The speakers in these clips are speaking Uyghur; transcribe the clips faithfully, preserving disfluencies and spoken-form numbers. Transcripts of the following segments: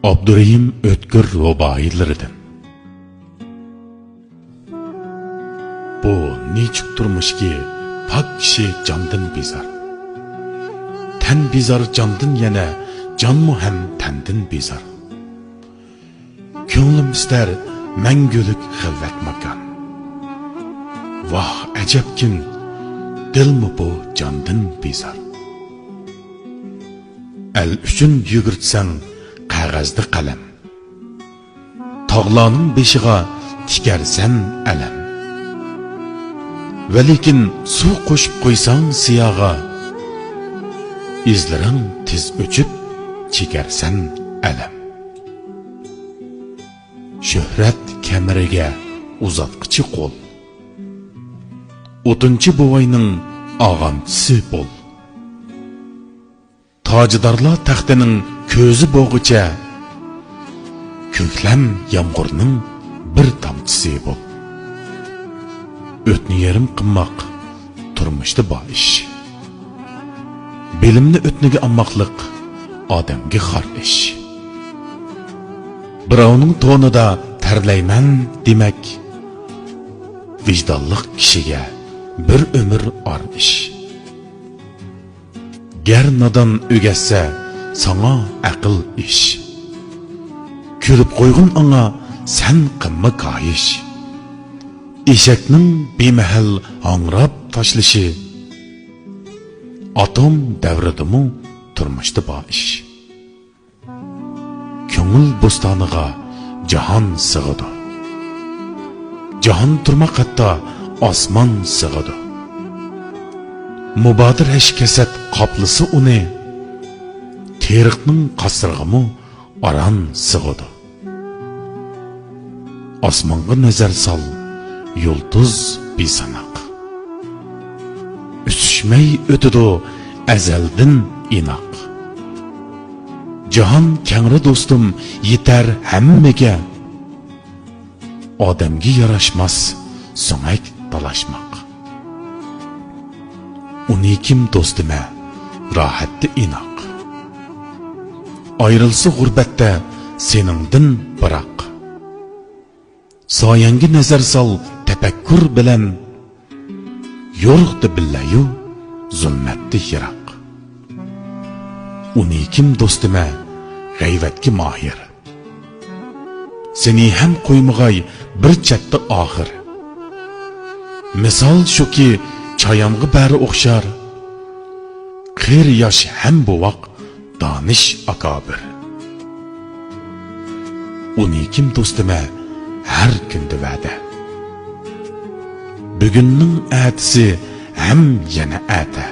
ئابدۇرېھىم ئۆتكۈر رۇبائىيلىرىدىن. بۇ نېچۈك تۇرمۇشكى پاك كىشى جاندىن بىزار. تەن بىزار جاندىن يەنە، جانمۇ ھەم تەندىن بىزار. كۆڭلۈم ئىستەر مەڭگۈلۈك خىلۋەت ماكان. ۋاھ، ئەجەبكىن، دىلمۇ بۇ جاندىن بىزار. ئەل ئۈچۈن يۈگۈرتسەڭ قەغەزدە قەلەم، تاغلارنىڭ بېشىغا تىكەرسەن ئەلەم. ۋەلىكىن سۇ قوشۇپ قويساڭ سىياغا، ئىزلىرىڭ تېز ئۆچۈپ چېكەرسەن ئەلەم. شۆھرەت كەمىرىگە ئۇزاتقىچە قول، ئوتۇنچى بوۋاينىڭ ئاغامچىسى بول. تاجدارلار تەختىنىڭ كۆزى بولغۇچە، كۆكلەم يامغۇرنىڭ بىر تامچىسى بول. ئۆتنى يېرىم قىلماق تۇرمۇشتا بار ئىش. بىلىمنى ئۆتنىگە ئالماقلىق ئادەمگە خار ئىش. بىراۋنىڭ تونىدا تەرلەيمەن دېمەك، ۋىجدانلىق كىشىگە بىر ئۆمۈر ئار ئىش. گەر نادان ئۆگەتسە ساڭا ئەقىل ئىش، كۈلۈپ قويغىن ئاڭا سەن قىلما كايىش. ئېشەكنىڭ بىمەھەل ھاڭراپ تاشلىشى ئاتوم دەۋرىدىمۇ تۇرمۇشتا بار ئىش. كۆڭۈل بوستانىغا جاھان سىغىدۇ. جاھان تۇرماق ھەتتا ئاسمان سىغىدۇ. مۇبادا رەش-كەسەت قاپلىسا ئۇنى، تېرىقنىڭ قاسرىغىمۇ ئاران سىغىدۇ. ئاسمانغا نەزەر سال، يۇلتۇز بىساناق. ئۈسۈشمەي ئۆتىدۇ ئەزەلدىن ئىناق. جاھان كەڭرى دوستۇم، يېتەر ھەممىگە. ئادەمگە ياراشماس سۆڭەك تالاشماق. ئۇنى كىم دوستىمە راھەتتە ئىناق. ئايرىلسا غۇربەتتە سېنىڭدىن بىراق. سايەڭگە نەزەر سال تەپەككۇر بىلەن. يورۇقتا بىللەيۇ، زۇلمەتتە يىراق. ئۇنى كىم دوستىمە غەيۋەتكە ماھىر. سېنى ھەم قويمىغاي بىر چەتتە ئاخىر. مىسال شۇكى، چايانغا بەرى ئوخشار. قېرى ياش ھەم بوۋاق دانىش ئاكابىر. ئۇنى كىم دوستىمە ھەر كۈندە ۋەدە. بۈگۈننىڭ ئەتىسى ھەم يەنە ئەتە.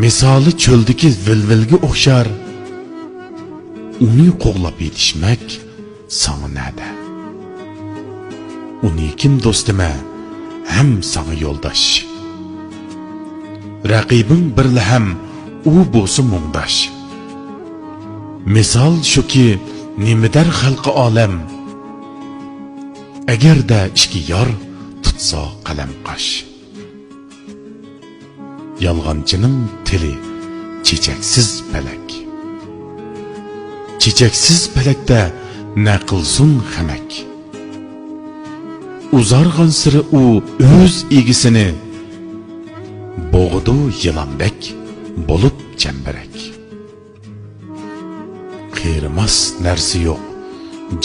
مىسالى چۆلدىكى ۋىلۋىلگە ئوخشار. ئۇنى قوغلاپ يېتىشمەك ساڭا نەدە؟ ئۇنى كىم دوستىمە ھەم ساڭا يولداش. رەقىبىڭ بىرلا ھەم ئۇ بولسا مۇڭداش. مىسال شۇكى، نېمە دەر خەلقى ئالەم، ئەگەردە ئىككى يار تۇتسا قەلەم قاش. يالغانچىنىڭ تىلى چېچەكسىز پەلەك. چېچەكسىز پەلەكتە نە قىلسۇن خەمەك؟ ئۇزارغانسېرى ئۇ ئۆز ئىگىسىنى، بوغىدۇ يىلاندەك بولۇپ چەمبىرەك. قېرىماس نەرسە يوق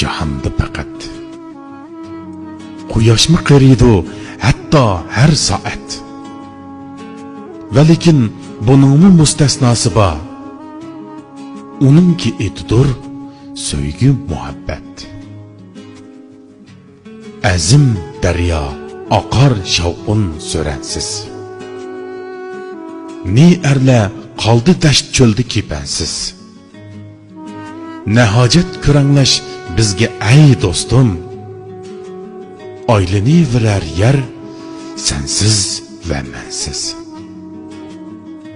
جاھاندا پەقەت. قۇياشمۇ قېرىيدۇ ھەتتا ھەر سائەت. ۋەلىكىن بۇنىڭمۇ مۇستەسناسى بار. ئۇنىڭكى ئېتىدۇر سۆيگۈ مۇھەببەت. ئەزىم دەريا ئاقار شاۋقۇن سۈرەنسىز. نى ئەرلەر قالدى دەشت چۆلدە كېپەنسىز. نە ھاجەت كۆرەڭلەش بىزگە ئەي دوستۇم، ئايلىنىۋېرەر يەر سەنسىز ۋە مەنسىز.